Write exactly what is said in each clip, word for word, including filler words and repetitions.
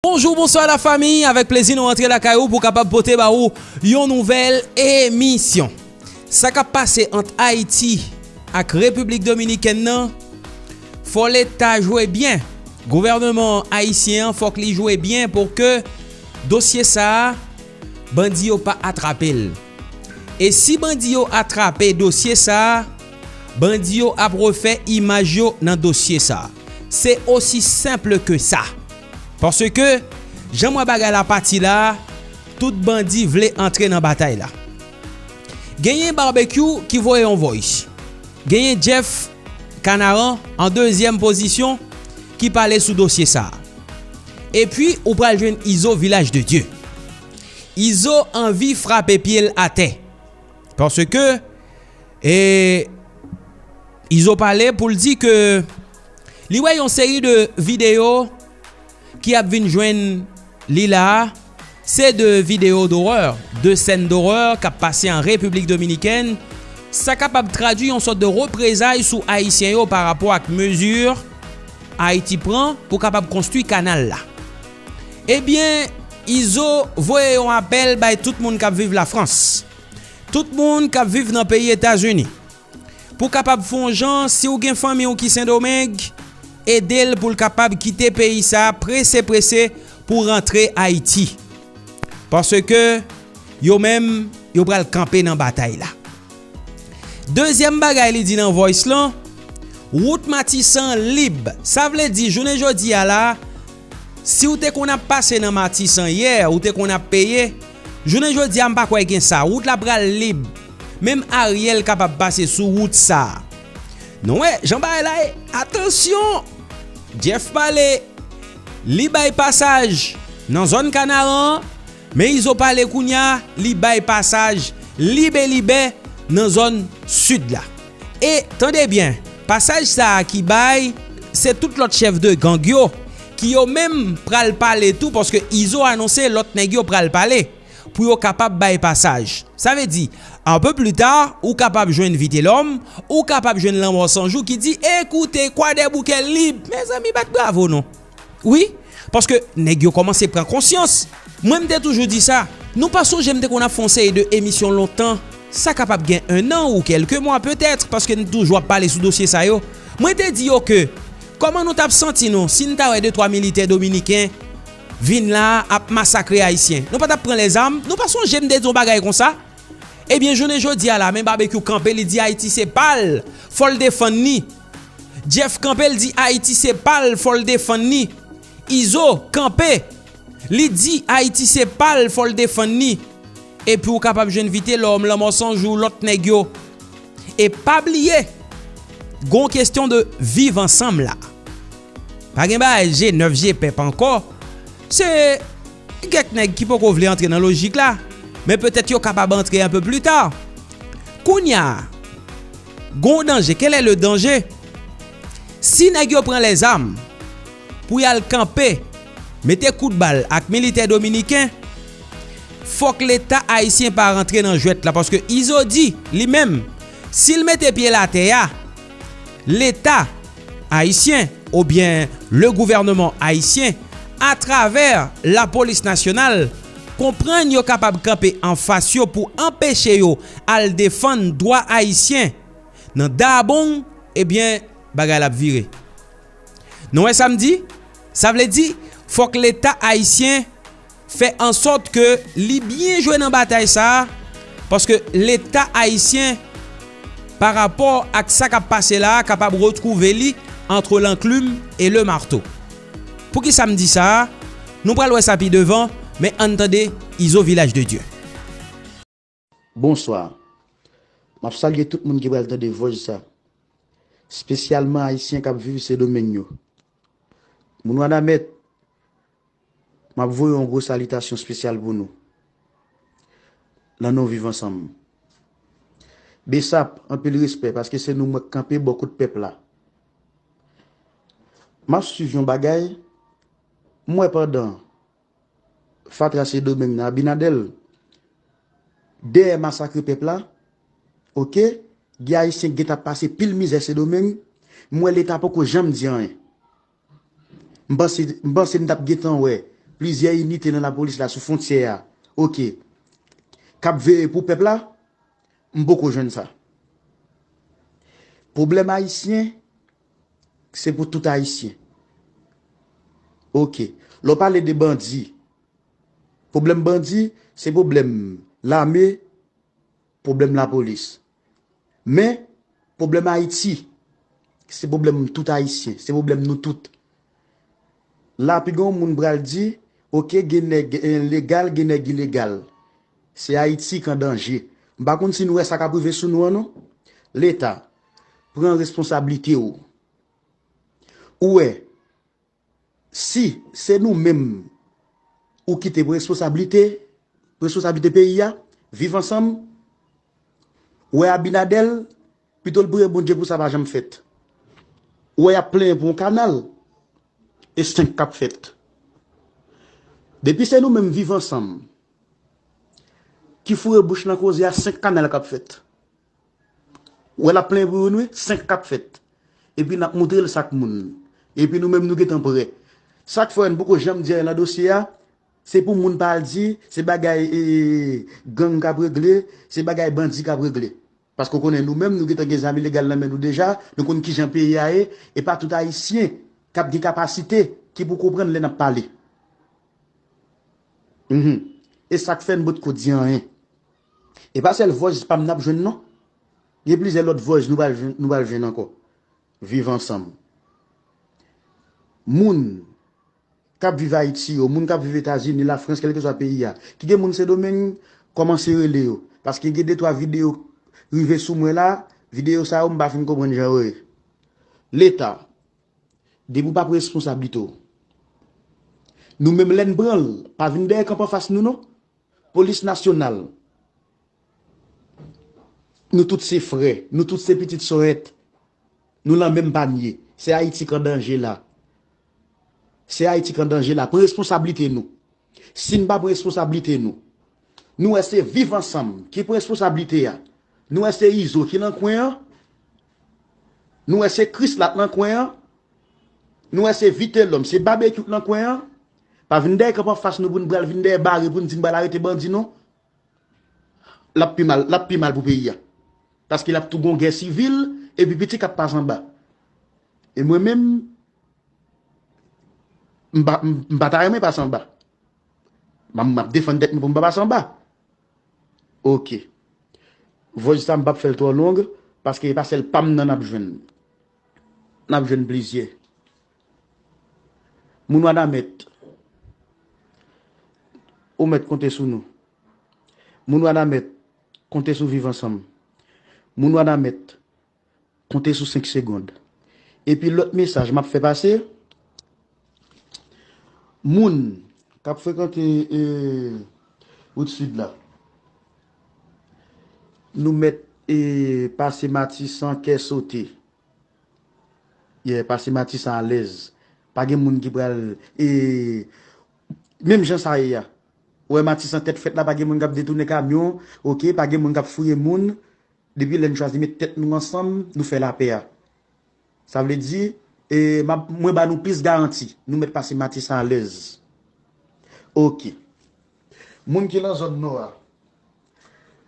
Bonjou, bonswa la fami, avèk plezi nou rantre lakay ou pou kapab pote ba ou yon nouvèl emisyon. Sa k ap pase ant Ayiti ak Repiblik Dominikèn nan, fò Leta jwe byen. Gouvènman ayisyen an fòk li jwe byen pou ke dosye sa a, bandi yo pa atrape l. E si bandi yo atrape dosye sa a, bandi yo ap refè imaj yo nan dosye sa a. Se osi senp ke sa. Paske, jan m wè bagay la pati la, tout bandi vle antre nan batay la. Genyen Barbecue ki voye yon voice. Genyen Jeff Canaran an dezyèm pozisyon ki pale sou dosye sa a. Epi, ou pral jwenn Izo Vilaj de Dye. Izo anvi frape pye l atè. Paske, e, Izo pale pou l di ke li wè yon seri de videyo ki ap vin jwenn li la a, se de videyo dorè, de sèn dorè k ap pase an Repiblik Dominikèn. Sa kapab tradui yon sòt de reprezay sou Ayisyen yo pa rapò ak mezi Ayiti pran pou kapab konstwi kanal la. Ebyen, Izo voye yon apèl bay tout moun k ap viv Lafrans, tout moun k ap viv nan peyi Etazini, pou kapab fè yon jan, si w gen fanmi w ki Sendomeng, ede l pou l kapab kite peyi sa a prese prese pou rantre Ayiti. Paske yo menm, yo pral kanpe nan batay la. Dezyèm bagay li di nan voice lan, wout Matisan lib. Sa vle di, jounen jodi a la, si w te konn ap pase nan Matisan yè, ou te konn ap peye, jounen jodi a, m pa kwè gen sa. Wout la pral lib. Menm Ariel kapab pase sou wout sa a. Nou wè, jan bagay la ye. Atansyon! Jeff pale, li bay pasaj nan zòn Kanaran an, men Izo pale kounye a, li bay pasaj libe libe nan zòn sid la. E, tande byen, pasaj sa a ki bay, se tout lòt chèf de gang yo, ki yo menm pral pale tou, paske Izo anonse lòt nèg yo pral pale, pou yo kapab bay pasaj. Sa vle di, un peu plus tard, ou kapab jwenn Vitelòm, ou kapab jwenn Lanmò San Jou ki di, "Ekoute, Kwadèboukè lib." Mezanmi, bat bravo non. Wi, paske nèg yo kòmanse pran konsyans. Mwen, m te toujou di sa. Nou pa sonje m te konn ap fè yon seri de emisyon lontan. Sa kapab gen en an ou kèlke mwa petèt, paske n toujou ap pale sou dosye sa yo. Mwen te di yo ke, kòman nou t ap santi nou si n ta wè de twa militè dominiken vin la ap masakre Ayisyen? Nou pa t ap pran lèzam? Nou pa sonje m te di yon bagay konsa? Ebyen, jounen jodi a la, men Babekyou kanpe, li di Ayiti se pa l, fò l defann li. Jeff kanpe, l di Ayiti se pa l, fò l defann li. Izo kanpe, li di Ayiti se pa l, fò l defann li. Epi ou kapab jwenn Vitelòm, Lanmò San Jou, lòt nèg yo. E pa bliye, gon kesyon de viv ansanm la. Pa gen bagay G nèf, G pèp ankò. Se kèk nèg ki poko vle antre nan lojik la, men petèt yo kapab antre un peu plus tard. Kounye a, gon danje. Quel est le danger? Si nèg yo pran lèzam pou y al kanpe, mete kout bal ak militè dominiken, fòk Leta ayisyen pa rantre nan jwèt la, paske Izo di, li menm, si l mete pye l atè a, Leta ayisyen, oubyen le gouvènman ayisyen, atravè lapolis nasyonal, konprann yo kapab kanpe anfas yo pou anpeche yo al defann dwa ayisyen nan Dahomey, ebyen, bagay la ap vire. Nou wè sa m di? Sa vle di, fòk Leta ayisyen fè ansòt ke li byen jwe nan batay sa a, paske Leta ayisyen, pa rapò ak sa k ap pase la a, kapab retwouve li entre l'enclume et le marteau. Poukisa m di sa a? Nou pral wè sa pi devan, men ann tande Izo Vilaj de Dye. Bonswa. M ap salye tout moun ki pral tande vòj sa, espesyalman Ayisyen k ap viv Sendomeng yo. Moun Wanament, m ap voye yon gwo salitasyon espesyal pou nou, nan non Viv Ansanm. Besap, anpil respè, paske se nou mwen k kanpe bò kot pèp la. M ap swiv yon bagay, m wè pandan fatra Sendomeng nan Abinadèl, dèyè masakre pèp la, oke, gen Ayisyen k gentan ap pase pil mizè Sendomeng, m wè Leta poko janm di anyen. M panse, m panse n t ap gentan wè plizyè inite nan lapolis la sou fwontyè a, oke, k ap veye pou pèp la, m poko jwenn sa. Pwoblèm ayisyen, se pou tout Ayisyen. Oke. Lè w pale de bandi, pwoblèm bandi, se pwoblèm lame, pwoblèm lapolis. Men, pwoblèm Ayiti, se pwoblèm tout Ayisyen, se pwoblèm nou tout. La, pi gen yon moun pral di, oke, gen nèg, eh, legal, gen nèg ilegal. Se Ayiti k an danje. M pa konn si nou wè sa k ap rive sou nou an, non. Leta, pran responsablite w. Ou wè, si se nou menm ou kite pou responsablite, responsablite peyi a, viv ansanm, ou wè Abinadèl, pito l priye Bondye pou sa pa janm fèt. Ou wè y ap plenyen pou yon kanal, e senk k ap fèt. Depi se nou menm viv ansanm ki foure bouch nan koze a, senk kanal k ap fèt. Ou wè l ap plenyen pou youn, wi, senk k ap fèt. Epi n ap moutre l sa k moun. Epi nou menm nou gentan prè. Sa k fè n poko janm di anyen nan dosye a, se pou moun pa al di, se bagay, e, gang k ap regle, se bagay bandi k ap regle. Paske w konnen nou menm, nou gentan gen zam ilegal nan men nou deja, nou konn kijan peyi a ye, e pa tout Ayisyen k ap gen kapasite ki pou konprann lè n ap pale. Mhm. E sa k fè n potko di anyen. E pa sèl voice pa m n ap jwenn non. Gen plizyè lòt voice nou pral jwenn, nou pral jwenn ankò. Viv ansanm. Moun k ap viv Ayiti yo, moun k ap viv Etazini, Lafrans, kèlkeswa peyi a, ki gen moun Sendomeng, kòmanse rele yo. Paske gen de twa videyo rive sou mwen la, videyo sa yo m pa fin konprann jan yo ye. Leta, depi w pa pran responsablite w, nou menm lè n pran l, pa vin dèyè kanpe anfas nou non. Polis nasyonal, nou tout se frè, nou tout se pitit Sorèt, nou nan menm panye. Se Ayiti k an danje la. Se Ayiti k an danje la. Pran responsablite nou. Si n pa pran responsablite nou, nou wè se Viv Ansanm ki pran responsablite a. Nou wè se Izo ki nan kwen an. Nou wè se Krisla k nan kwen an. Nou wè se Vitelòm, se Babekyou k nan kwen an. Pa vin dèyè kanpe anfas nou pou n pral vin dèyè bare pou n di n pral arete bandi non. L ap pi mal, l ap pi mal pou peyi a. Paske l ap tou gon gè sivil, epi piti k ap pase anba. E mwen menm, m pa, m, m pa ta renmen pase anba. M, m ap defann tèt mwen pou m pa pase anba. Oke. Voice sa m p ap fè l twò long, paske e pa sèl pa m nan n ap jwenn. N ap jwenn plizyè. Moun Wanament, ou mèt konte sou nou. Moun Wanament, konte sou Viv Ansanm. Moun Wanament, konte sou senk segonn. Epi lòt mesaj m ap fè pase, moun k ap frekante, e, wout sid la, nou mèt, e, pase Matisan kè sote. Yeah, pase Matisan alèz. Pa gen moun ki pral, e, menm jan sa ye a. Ou wè Matisan tèt frèt la, pa gen moun k ap detounen kamyon, oke, pa gen moun k ap fouye moun. Depi lè n chwazi met tèt nou ansanm, nou fè lapè a. Sa vle di, e, m ap, mwen ba nou plis garanti, nou mèt pase Matisan alèz. Oke. Moun ki nan zòn nò a,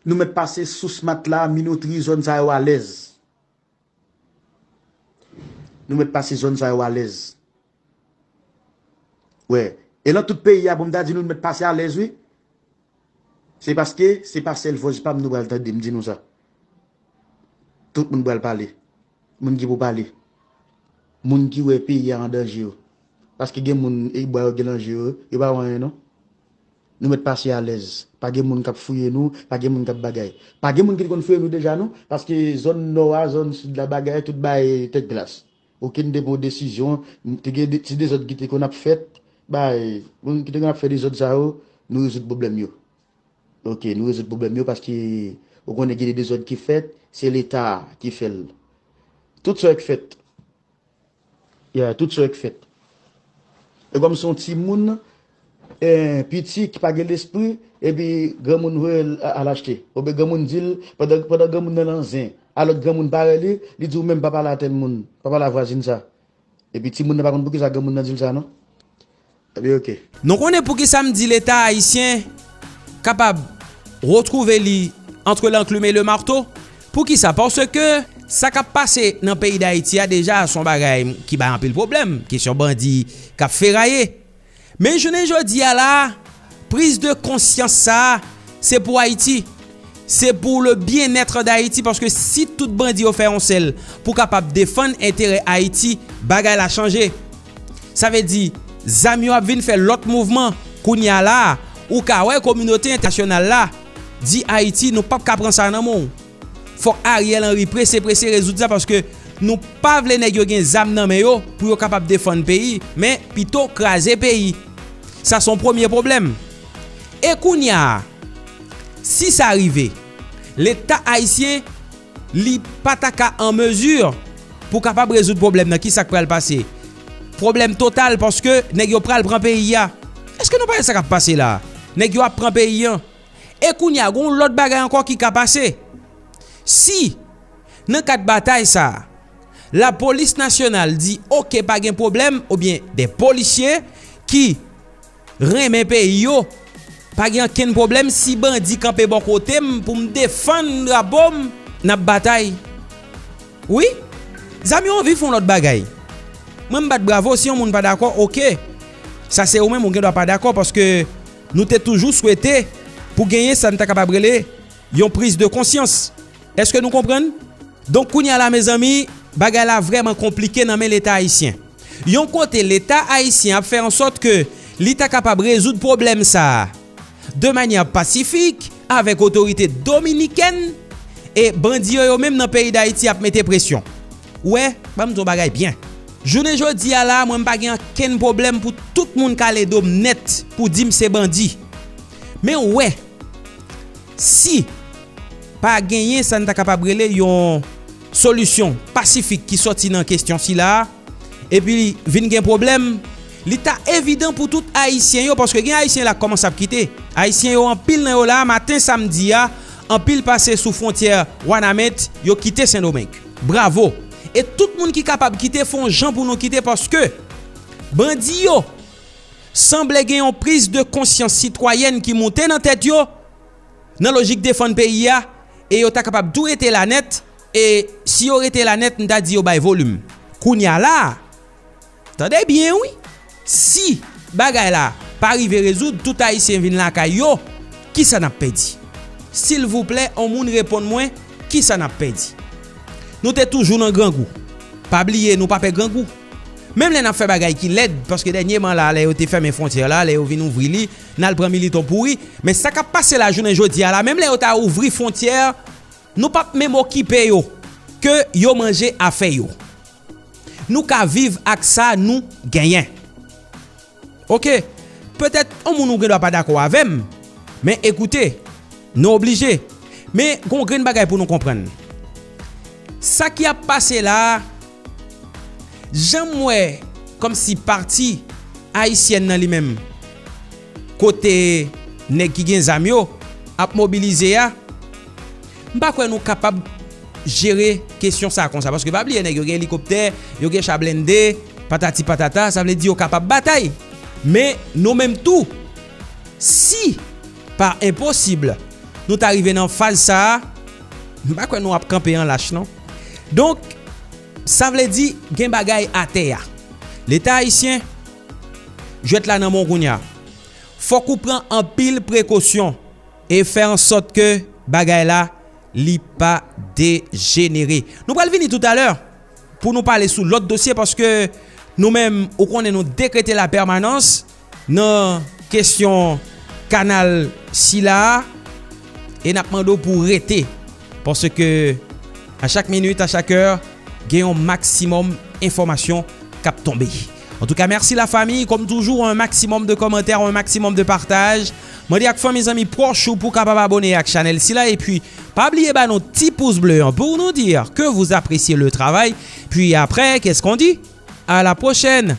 nou mèt pase Sous Matla, Minotri, zòn sa yo alèz. Nou mèt pase zòn sa yo alèz. Wè. E nan tout peyi a, pou m ta di nou, nou mèt pase alèz, wi. Se paske se pa sèl vòs pa m nou pral tande, m di nou sa. Tout moun pral pale. Moun ki pou pale. Moun ki wè peyi a an danje yo. Paske gen moun, e, bwa yo gen nan je yo, yo pa wè anyen, non. Nou mèt pase alèz. Pa gen moun k ap fouye nou, pa gen moun k ap bagay. Pa gen moun ki te konn fouye nou deja, non. Paske zòn nò a, zòn sid la, bagay, tout bagay tèt glas. Okenn te pran desizyon, te gen de, ti dezòd ki te konn ap fèt, bay, moun ki te konn ap fè dezòd sa yo, nou rezoud pwoblèm yo. Oke, nou rezoud pwoblèm yo paske ou konnen gen de dezòd ki fèt, se Leta ki fè l. Tout sa yo k fèt. Ya, tout sa yo k fèt. E kòm se yon timoun, eh, piti ki pa gen lespri, epi granmoun voye l a-, al achte. Oubyen granmoun di l, pandan, pandan granmoun nan nan zen, a lòt granmoun parèy li, li di w menm pa pale a tèl moun, pa pale a vwazin sa. Epi timoun nan pa konn poukisa granmoun nan di l sa, non. Nou konnen poukisa m di Leta ayisyen kapab retwouve li entre l'enclume et le marteau. Poukisa? Paske sa k ap pase nan peyi Dayiti a deja se yon bagay ki bay anpil pwoblèm. Kesyon bandi k ap feraye. Men jounen jodi a la, priz de konsyans sa a, se pou Ayiti. Se pou le bien-être d'Haïti, paske si tout bandi yo fè yon sèl pou kapab defann enterè Ayiti, bagay la chanje. Sa vle di, zam yo ap vin fè lòt mouvman. Kounye a la, ou ka wè kominote entènasyonal la di Ayiti, nou p ap ka pran sa nan men w. Fòk Ariel Henry prese prese rezoud sa, paske nou pa vle nèg yo gen zam nan men yo pou yo kapab defann peyi, men pito kraze peyi. Sa se yon premye pwoblèm. E kounye a, si sa rive, Leta ayisyen, li pa ta ka an mezi pou kapab rezoud pwoblèm nan. Kisa k pral pase? Pwoblèm total, paske nèg yo pral pran peyi a. Èske nou pa wè sa k ap pase la? Nèg yo ap pran peyi an. E kounye a, gen yon lòt bagay ankò ki ka pase. Si, nan kad batay sa a, lapolis nasyonal di, "Oke, pa gen pwoblèm," oubyen de polisye ki renmen peyi yo, pa gen okenn pwoblèm si bandi kanpe bò kote m pou m defann drapo m, n ap batay. Wi, zam yo anvi fè yon lòt bagay. Mwen, m bat bravo, si yon moun pa dakò, oke. Sa se ou menm, ou gen dwa pa dakò, paske nou te toujou swete pou genyen sa n ta kapab rele yon priz de konsyans. Èske nou konprann? Donk, kounye a la, mezanmi, bagay la vrèman konplike nan men Leta ayisyen. Yon kote, Leta ayisyen ap fè an sòt ke li ta kapab rezoud pwoblèm sa a de manyè pasifik avèk otorite dominikèn, e bandi yo, yo menm nan peyi Dayiti ap mete presyon. Ou wè, ban m di w bagay byen. Jounen jodi a la, mwen, m pa gen okenn pwoblèm pou tout moun kale do m nèt pou di m se bandi. Men ou wè, si pa genyen sa n ta kapab rele yon solisyon pasifik ki sòti nan kesyon sila a, epi vin gen pwoblèm, li ta evidan pou tout Ayisyen yo, paske gen Ayisyen la k kòmanse ap kite. Ayisyen yo, anpil nan yo la, maten samdi a, anpil pase sou fwontyè Wanament, yo kite Sendomeng. Bravo! E tout moun ki kapab kite, fè yon jan pou nou kite, paske bandi yo, sanble gen yon priz de konsyans sitwayèn ki moute nan tèt yo, nan lojik defann peyi a, e yo ta kapab tou rete la nèt, e si yo rete la nèt, m ta di yo bay volim. Kounye a la, tande byen wi, si bagay la pa rive rezoud, tout Ayisyen vin lakay yo, kisa n ap pèdi? Silvouplè, on moun reponn mwen, kisa n ap pèdi? Nou te toujou nan grangou. Pa bliye, nou pa pè grangou. Menm lè n ap fè bagay ki lèd, paske dènyèman la, lè yo te fèmen fwontyè la, lè yo vin ouvri li, n al pran militon pouri. Men sa k ap pase la jounen jodi a la, menm lè yo ta ouvri fwontyè, nou p ap menm okipe yo, ke yo manje afè yo. Nou ka viv ak sa nou genyen. Oke, petèt on moun ou gen dwa pa dakò avè m, men ekoute, nou oblije. Men gon grenn bagay pou nou konprann. Sa ki ap pase la a, jan m wè kòmsi pati ayisyèn nan li menm, kote nèg ki gen zam yo ap mobilize a, m pa kwè nou kapab jere kesyon sa konsa. Paske pa bliye, nèg yo gen elikoptè, yo gen cha blende, patati patata, sa vle di yo kapab batay. Men nou menm tou, si pa enposib, nou ta rive nan faz sa a, m pa kwè nou ap kanpe an lach non. Donk, sa vle di gen bagay atè a. Leta ayisyen, jwèt la nan men w kounye a. Fòk ou pran anpil prekosyon e fè an sòt ke bagay la, li pa dejenere. Nou pral vini toutalè pou nou pale sou lòt dosye, paske nou menm, ou konnen, nou dekrete lapèmanans nan kesyon kanal sila a, e n ap mande w pou w rete, paske a chak minit, a chak è, gen yon maksimòm enfòmasyon k ap tonbe. Antouka, mèsi lafanmi, kòm toujou, un maximum de commentaires, un maximum de partage. Mande ak fanmi, zanmi pwòch ou pou kapab abòne ak chanèl sila, epi pa bliye ba nou ti pous ble an pou nou di ke vous appréciez le travail. Puis après, qu'est-ce qu'on dit? À la prochaine.